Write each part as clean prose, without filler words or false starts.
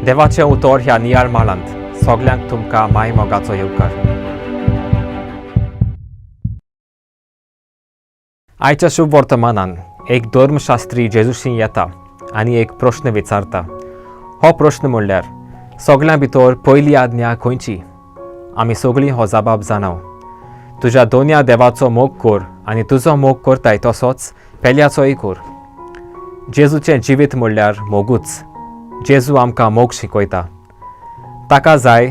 देवाचें उतर ह्या नियाळ माळांत सगल्यांक तुमकां माय मोगाचो येवकार. आयच्या शुभ वर्तमानान एक धर्मशास्त्री जेजूशी येता आनी एक प्रश्न विचारता. हो प्रश्न म्हणल्यार सगल्यां भितर पयली आज्ञा खंयची? आमी सगळीं हो जबाब जाणाव. तुज्या दोनया देवाचो मोग कर आनी तुजो मोग करताय तसोच पेल्याचोय कर. जेजूचें जिवीत म्हणल्यार मोगूच. जेजू आमकां मोग शिकयता. ताका जाय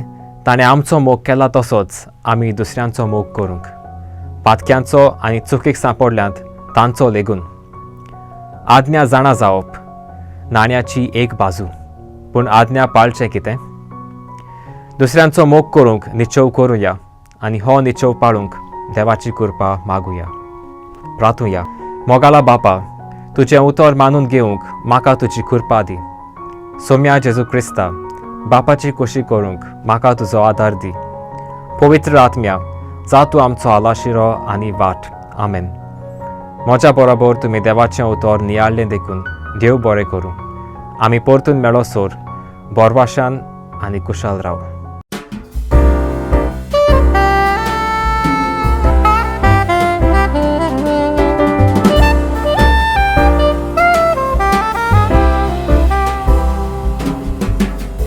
ताणें आमचो मोग केला तसोच आमी दुसऱ्यांचो मोग करूंक, पातक्यांचो आनी चुकीक सांपडल्यांत तांचो लेगून. आज्ञा जाणा जावप नाण्याची एक बाजू, पूण आज्ञा पाळचें कितें? दुसऱ्यांचो मोग करूंक निश्चव करुया आनी हो निश्चव पाळूंक देवाची कृपा मागुया. प्रातुया. मोगाला बापा, तुजें उतर मानून घेवंक म्हाका तुजी कृपा दी. सोम्या जेजू क्रिस्ता, बापाची खोशी करूंक म्हाका तुजो आदार दी. पवित्र आत्म्या, जा तूं आमचो आलाशिरो आनी वाट. आमेन. म्हज्या बरोबर तुमी देवाचें उतर नियाळ्ळें देखून देव बरें करूं. आमी परतून मेळो सोर बोरवाशान आनी कुशाल राव.